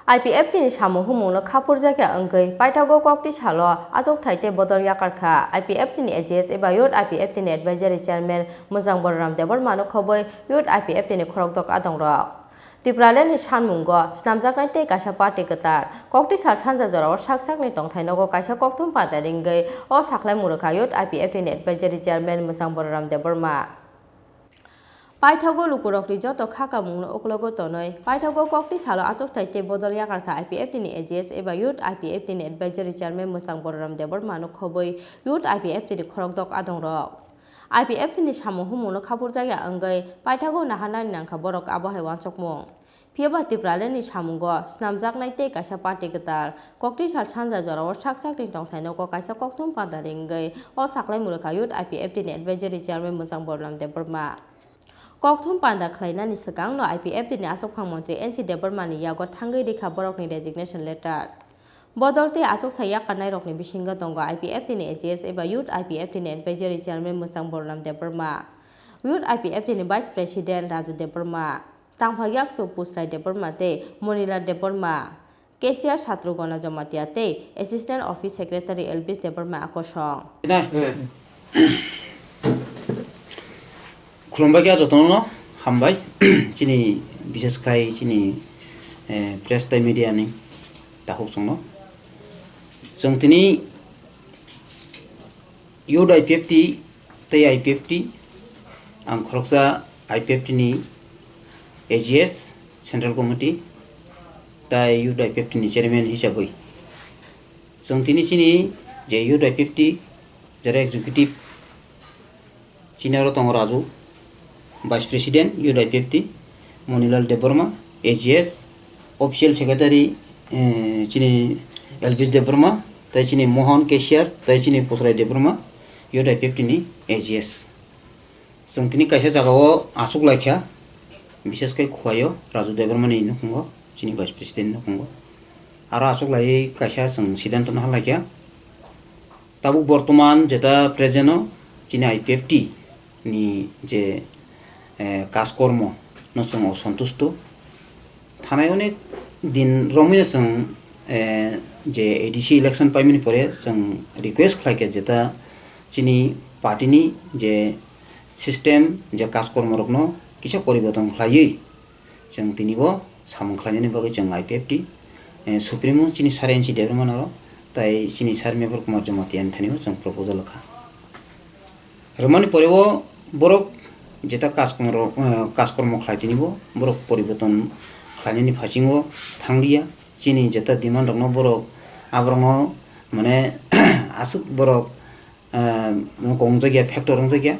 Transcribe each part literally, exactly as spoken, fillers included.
I P F T ni samung humungno khapurjakya wngwi paithago kokti salo achukthai tei bodol yakarkha. I P F T ni A G S eba Youth I P F T ni Advisory Chairman Mwchang Balaram Debbarmano khobwi Youth I P F T ni khorokdok adongrok. Tipraland ni sanmungo snamjaknai tei kaisa party kwtal. Kokti sal sanja jorao sak sakni tongthai nogo kaisa kokthum panda ringwi o saklai mwrwkha Youth I P F T ni Advisory Chairman Mwchang Balaram Debbarma. Paithago lukurokni joto khakamungno uklogo tonwi, paithago kokti salo achukthai tei bodol yakarkha I P F T ni A G S eba Youth I P F T ni Advisory Chairman Mwchang Balaram Debbarmano khobwi Youth I P F T ni khorokdok adongrok. I P F T ni samung humungno khapurjakya wngwi paithago naharnani nangkha borok abo hai uansukmung. Phiya ba Tipraland ni samungo snamjaknai tei kaisa party kwtal. Kokti sal sanja jorao sak sakni tongthai nogo kaisa kokthum panda ringwi o saklai mwrwkha Youth I P F T ni Advisory Chairman Mwchang Balaram Debbarma. Kokthum panda khlainani swkangno I P F T ni achukphang montri N C Debbarma ni yago thangwi rikha borokni resignation letter. Bodol tei achukthai yakarnairokni bisingo tongo I P F T ni A G S eba Youth I P F T ni Advisory Chairman Mwchang Balaram Debbarma, Youth I P F T ni Vice President Raju Debbarma, Tangphak Yaksu Pusrai Debbarma tei Monila Debbarma, Cashier Satrugona Jamatia tei Assistant Office Secretary Elvis Debbarma a kosong. Khulumbai khe jotono hambai. Chini bises khai chini, eh, press tei media ni takhuk chwngno. Chwng tini Youth I P F T tei I P F T, ang khoroksa I P F T ni A G S, Central Committee, tei Youth I P F T ni Chairman hisabwi. Chwng tini chini je Youth I P F T, jara executive, chini oro tongo Raju, Vice President, Youth I P F T, Monilal Debbarma, A G S, Official Secretary, eh, chini Elvis Debbarma, tei chini Mohan Cashier, tei chini Pusrai Debbarma, Youth I P F T ni A G S. Chwng tini kaisa jagao achuk laikha, bises khe Khuaio Raju Debbarma ni nukhungo, chini Vice President nukhungo. Aro achuk laiwi kaisa chwng siddhanto no halaikha. Tabuk bortoman jeta present o chini I P F T ni je, eh, kaskormo no chwng osontusto. Thanai onek din romwi no chwng, eh, je A D C election paimani pore chwng request khlaikha jeta chini party ni je system je kaskormo rokno kisa poriborton khlaiwi chwng tini bo samung khlainani bagwi chwng I P F T, eh, Supremo chini Sir N C Debbarma no tei chini Sir Mevar Kumar Jamatia ni thani bo chwng proposal kha. Rwmani pore o borok jeta kaskormo rok, eh, kaskormo khlai tini bo borok poriborton khlainani phasingo thanglia. Chini jeta demand rokno borok aborokno mane aswk borok ah, wngkok wngjakya, factor wngjakya.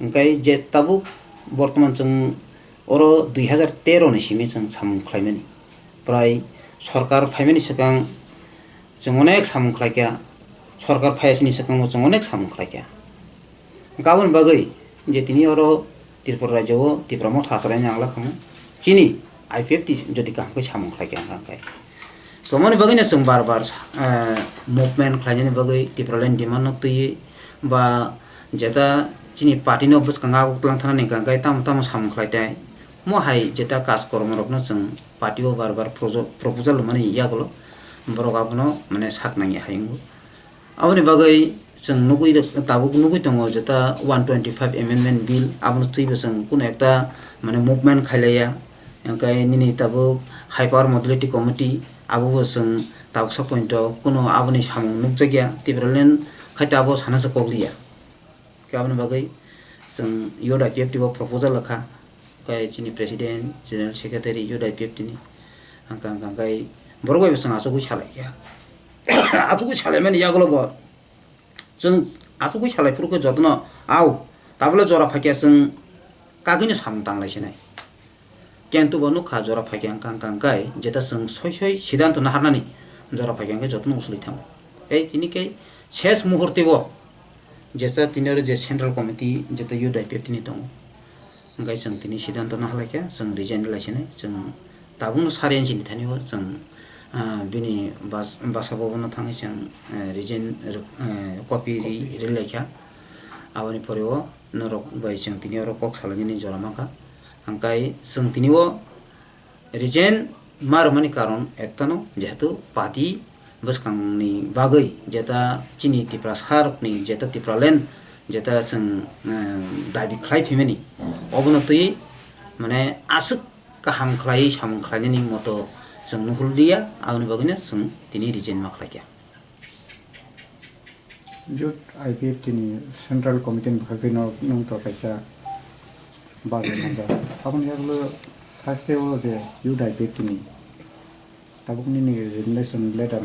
Hwnkhe je tabuk bortoman chwng oro dui hazar tero ni simi chwng samung khlaimani. Prai sorkar phaimani swkang chwng onek samung khlaikha, sorkar phaiya chini swkango chwng onek samung khlaikha. Hwnkhe aboni bagwi je tini oro Tripura rajyo o Tipra Motha achalaini ang lakhamu chini I P F T jodi kaham khe samung khlaikha hwnkhe. Tomoni bagwino chwng bar bar, eh, movement khlainani bagwi Tipraland demand no twiwi ba jeta chini party no bwskango aguk twlang thanani hwnkha hwnkhe tamo tamo samung khlai tai. Mo hai jeta kaj kormo rokno chwng party o bar bar projo-, proposal rwmani yagulo borok abono mane sak nangya hai wngo. Aboni bagwi chwng nugwi rw-, tabuk nugwi tongo jeta one twenty five amendment bill abono twibo chwng kunu ekta mane movement khailaiya. Hwnkhe nini tabuk High Power Modality Committee, abobo chwng tabuksa point o kunu aboni samung nukjakya, Tipraland khai tabuk sana se kok liya. Hwnkhe aboni bagwi chwng Youth I P F T bo proposal rwkha, hwnkhe chini President, General Secretary Youth I P F T ni, hwnkhe, hwnkhe, hwnkhe borok bai bo chwng achugwi salaikha. Achugwi salaimani yagulo bo chwng achugwi salai phuru khe jotono, au, tabole jora phaikha chwng kagwino samung tanglai sinai. Kintu bo nukha jora phaikha hwnkha hwnkha hwnkhe jeta chwng soi soi siddhanto naharnani jora phaikha hwnkhe jotono usuli thango. Tei tini khe ses muhurte bo jeta tini oro je central committee jeta Youth I P F T ni tongo. Hwnkhe chwng tini siddhanto naharlaikha chwng resign rwlai sinai, chwng tabukno sari inchini thani o chwng, ah, bini bas-, basa bobono thangwi chwng, eh, resign rw-, eh, copy ri-, rwlaikha. Aboni pore o norok bai chwng tini oro kok salainani jora mankha. Hwnkhe chwng tini o resign Ma rwmani karon ektano, jehetu party bwskangni bagwi jeta chini Tiprasa rokni jeta Tipraland jeta chwng, eh, dabi khlai phaimani, obono twi mane aswk kaham khlaiwi samung khlainani moto chwng nuhuldiya, aboni bagwino chwng tini resign ma khlaikha. Youth I P F T ni Central Committee ni bwkhak twi no nwng to kaisa bagwi manjak. Aboni yagulo haste o je Youth I P F T ni tabuk nini resignation letter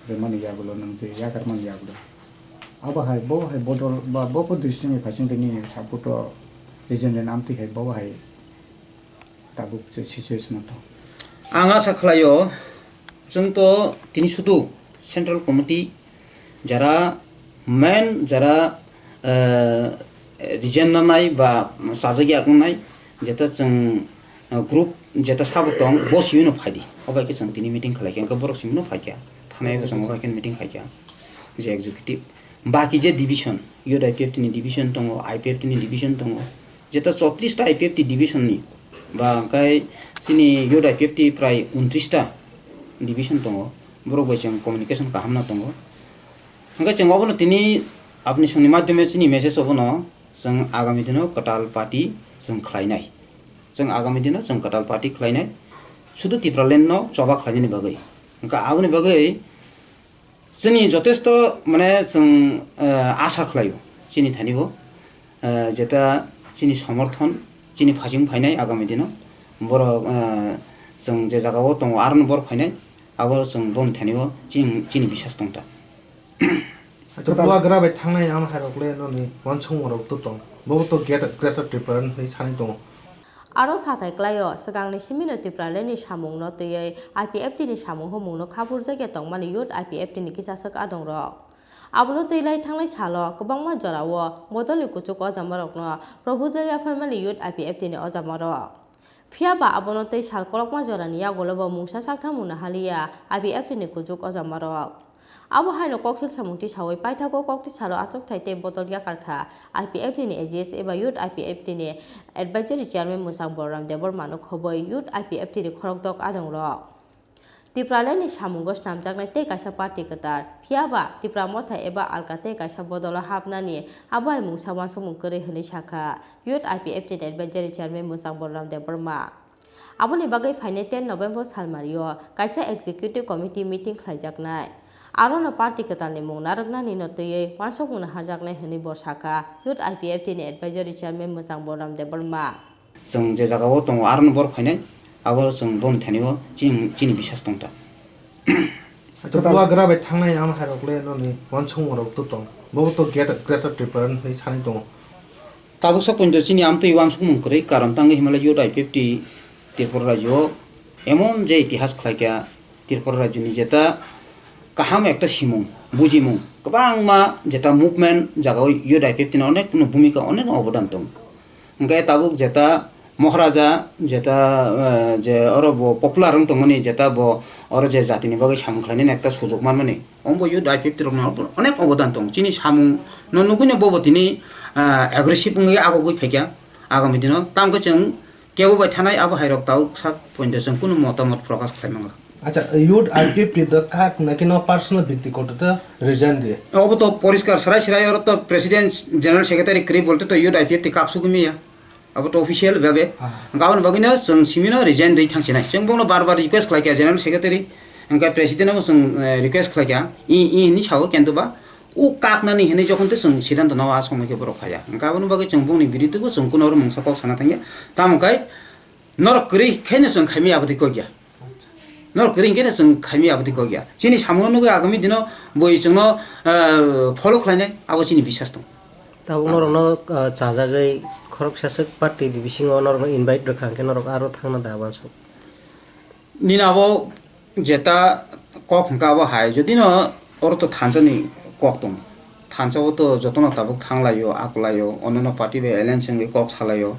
rwmani yagulo nwng je yakarmani yagulo. Abo hai bo hai bodol ba bo bo district ni phaising twi nini support o resign rwna amtwi hai bo hai tabuk je situation o tong. Ang asa khlaio, chwng to tini sudu Central Committee jara main jara, eh, resign nanai ba chajagya tongnai, jeta chwng, eh, group jeta sabo tong, bo simi no phaidi. Obai khe chwng tini meeting khlai khe, hwnkhe borok simi no phai khe. Thanai bo chwng obai khe meeting khai khe. Je executive. Baki je division, Youth I P F T ni division tongo, I P F T ni division tongo. Jeta chotris ta I P F T division ni, ba hwnkhe chini Youth I P F T prai untris ta division tongo. Borok bai chwng communication kaham no tongo. Hwnkhe chwng obono tini apni songni madhyome chini message obono chwng agami dino kwtal party chwng khlainai. Chwng agami dino chwng kwtal party khlainai. Sudu Tipraland no choba khlainani bagwi. Hwnkhe aboni bagwi chini jotesto mane chwng, eh, asa khlaio chini thani bo, eh, jeta chini somorthon chini phajing phainai agami dino borok, eh, chwng je jaga o tongo arono borok phainai. Abo chwng boni thani o chini, chini bisas tong ta. Acha bubagra bai thangnai ama hai rok le noni wansukmung rok to tong. Bo to Greater, Greater Tripura ni hinwi sani tongo. Aro sathai klaio, swkangni simino Tipraland ni samung no twiwi I P F T ni samung humung no khaburjakya tongmani Youth I P F T ni kisaswk adong rok. Abono twi lai thangnai salo kwbangma jorao bodolni kuchuk ojama rokno Probhu Jali yapharmani Youth I P F T ni ojama rok. Phiya ba abono tei sal kolokma jorani yagulo bo mungsa sakthang mungna haliya I P F T ni kuchuk ojama rok. Abo haino koksil samung tisawi paithago kokti salo achukthai tei bodol yakar kha I P F T ni A G S eba Youth I P F T ni Advisory Chairman Mwchang Balaram Debbarma no khoboi Youth I P F T ni khorokdok adong rok. Tipraland ni samungo snamjaknai tei kaisa party kwtal, phiya ba Tipra Motha eba alka tei kaisa bodolo hapnani abo hai mungsa wansukmung kwrwi hwnwi sakha Youth I P F T ni Advisory Chairman Mwchang Balaram Debbarma. Aboni bagwi phainai ten November salmario kaisa executive committee meeting khlaijaknai. Arono party kwtalni mung narwknani no twiwi wansukmung naharjaknai hwnwi bo sakha Youth I P F T ni Advisory Chairman Mwchang Balaram Debbarma. Chwng je jaga o tongo arono borok phainai, abo chwng boni thani o chini, chini bisas tong ta. Acha bubagra bai thangnai ama hai rok le noni wansukmung rok to tong. Bo to Greater, Greater Tripura ni hinwi sani tongo. Tabuk sa pointo chini amtwi wansukmung kwrwi, karon tangwi himala Youth I P F T Tripura rajyo emon je itihas khlaikha, Tripura rajyoni jeta kaham ekta simung, bujimung, kwbangma jeta movement jagao Youth I P F T ni onek no bhumika, onek no obodan tongo. Hwnkhe tabuk jeta Moharaja, jeta, eh, je oro bo popular wng tongmani, jeta bo oro je jatini bagwi samung khlainani ekta sujok manmani, omo bo Youth I P F T rokni onek obodan tongo. Chini samung no nugwino bobo tini, eh, aggressive wngwi agogwi phaikha agami dino. Tamokhe chwng kebo bai thanai abo hai rok tabuk sak pointo chwng kunu motamot prokash khlai mangla. Acha, Youth I P F T to kak na kino personal byaktigoto to resign de. Obo to poriskar srai srai, oro to President General Secretary kwrwi bolte to Youth I P F T kak sugwi maya. Abo to official bhabe. Ah. Hwnkhe aboni bagwino chwng simino resign rwi thang sinai. Chwng bono bar bar request khlaikha General Secretary, hwnkhe President abo chwng, eh, request khlaikha. I, i hinwi sao kintu ba o kaknani hinwi jokhon to chwng siddhanto nao a somoi khe borok phaiya. Hwnkhe aboni bagwi chwng bongni biruddhe bo chwng kuno oro mungsa kok sana thangya. Tamo khe norok kwrwi khe no chwng khaimaya abotwi kok ya. Norok kwrwi hwnkhe no chwng khaimaya abotwi kok ya. Chini samungo nugwi agami dino bui chwngno, eh, follow khlainai abo chini bisas tong. Tabuk norokno, eh, chajagwi khoroksa swk party ni bisingo norokno invite rwkha hwnkhe norok aro thangna da wansuk. Nini abo jeta kok hwnkha abo hai, jodi no oro to thansa ni kok tongo. Thansa o to jotono tabuk thanglaio, akwlaio, onno party bai alliance wngwi kok salaio.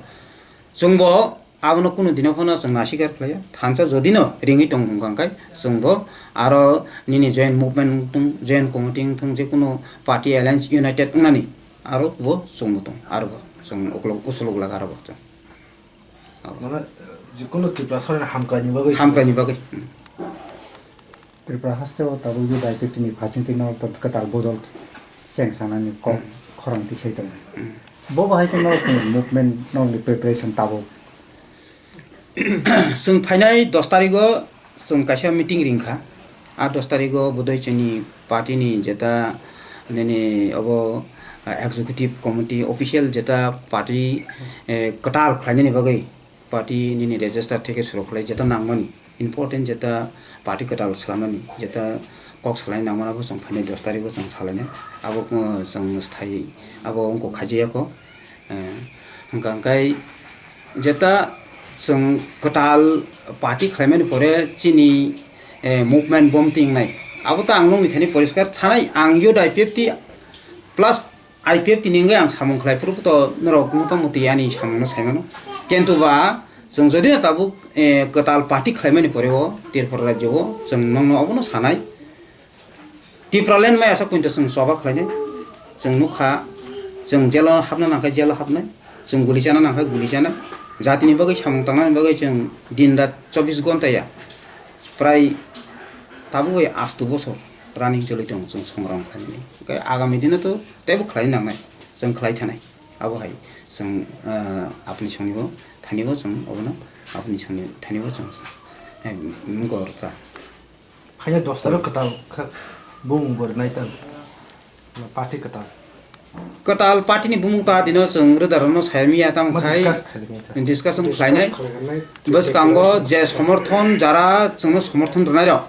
Chwngbo abono kunu dino phano chwng nasikar khlaio. Thansa jodi no ringwi tongo hwnkha hwnkhe chwngbo aro nini joint movement wngthung, joint committee wngthung, je kunu party alliance united wngnani aro bo chwngbo tong, aro bo chwng ukulok usulok laga aro bo chwng. Mane, Jikunu Tripura sorkar hamkraini bagwi. Hamkraini bagwi. Tripura haste o tabuk je daikwtwini phasingtwi no kwtal bodol cheng sanani kok khorang tisai tongo. Bo bahai khe norokni movement, norokni preparation tabuk. Chwng phainai dos tarigo chwng kaisa meeting ringkha. A dos tarigo bodoi chini party ni jeta nini obo, ah, executive committee official jeta party, eh, kwtal khlainani bagwi party nini register theke suru khlai jeta nangmani, important jeta party kwtal swlamani, jeta kok salai nangmani abo chwng phainai dos tarigo chwng salainai. Abo, uh, chwng sthai abo wngkok khaijaya kho. Eh, hwnkha hwnkhe jeta chwng kwtal party khlaimani pore chini, eh, movement bom tingnai. Abo to ang nokni thani poriskar thanai, ang youth I P F T plus I P F T ni wngwi ang samung khlai phuru to norok motamoti ani samungno saimano. Kintu ba chwng jodi no tabuk, eh, kwtal party khlaimani pore o Tripura rajyo o chwng nokno obono sanai. Tipraland maya sak pointo chwng choba khlainai. Chwng nukha, chwng jelo hapna nangkha jelo hapnai. Chwng guli chana nangkha guli chanai. Jatini bagwi samung tangnani bagwi chwng din rat chobbish ghonta ya prai tabuk bai astu bosor running choli tongo chwng songrong khlainani. Hwnkhe agami dino to teibo khlai nangnai, chwng khlai thanai. Abo hai chwng, ah, apni songnibo thanibo chwng obono apni songni thanibo chwng, eh, mungko rwkha. Haino dos taro kwtal kha bumung bo rwnai tang. Party kwtal. Kwtal party ni bumung ta dino chwng rwda rwno sayamiya tamo khai discuss khlainai. Discussion khlainai. Bwskango je somorthon jara chwngno somorthon rwnai rok.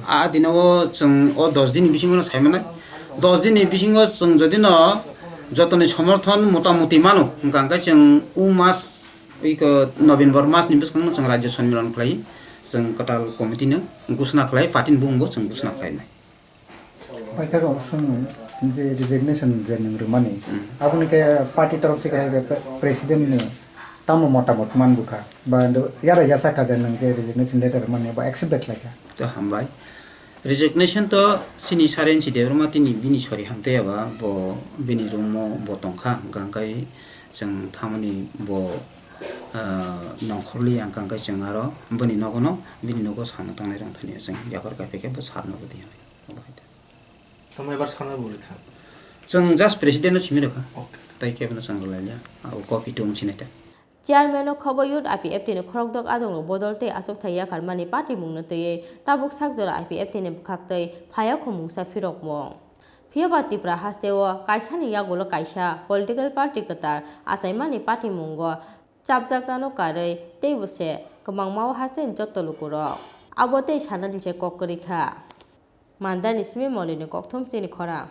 A dino o chwng o dos din ni bisingo no saimanai. Dos din ni bisingo chwng jodi no jotoni somorthon motamoti mano hwnkha hwnkhe chwng u mas iko November mas ni bwskango chwng rajya sonmilan khlai chwng kwtal committee no ghosna khlai party ni bumung bo chwng ghosna khlainai. Paithak option je resignation je nwng rwmani, aboni khe party torof theke hai be pre-, president ni tamo motamot man bukha? Ba do yara yasa kha je nwng je resignation letter rwmani bo accept bai khlai kha? To hambai. Resignation to chini Sarensi Debbarma tini bini sori hamtaiya ba bo bini room o bo tongkha, hwnkha hwnkhe chwng thamani bo, ah, nongkhorli hwnkha hwnkhe chwng aro bini nogo no bini nogo samung tangnai rwng thani chwng yaphar kaiphai khe bo sir no bo di hwnwi. Tamo ebar sana bo rikha. Chwng just president no simi rwkha. Okay. Tai kebo no chwng rwlaiya. Abo copy tong sinai ta. Chairman no khobo youth I P F T ni khorokdok adongrok bodol tei achukthai yakarmani patimungno twiwi tabuk sakjora I P F T ni bwkhak twi phaiya khumungsa phirokmung. Phiya ba Tripura hasteo kaisani yagulo kaisa political party kwtal achaimani patimungo chapjaknano karwi teibo se kwbangmao hasteni jotto lukurok abo tei sanani se kok kwrwi kha. Mandani simi Molini kokthum chini khorang.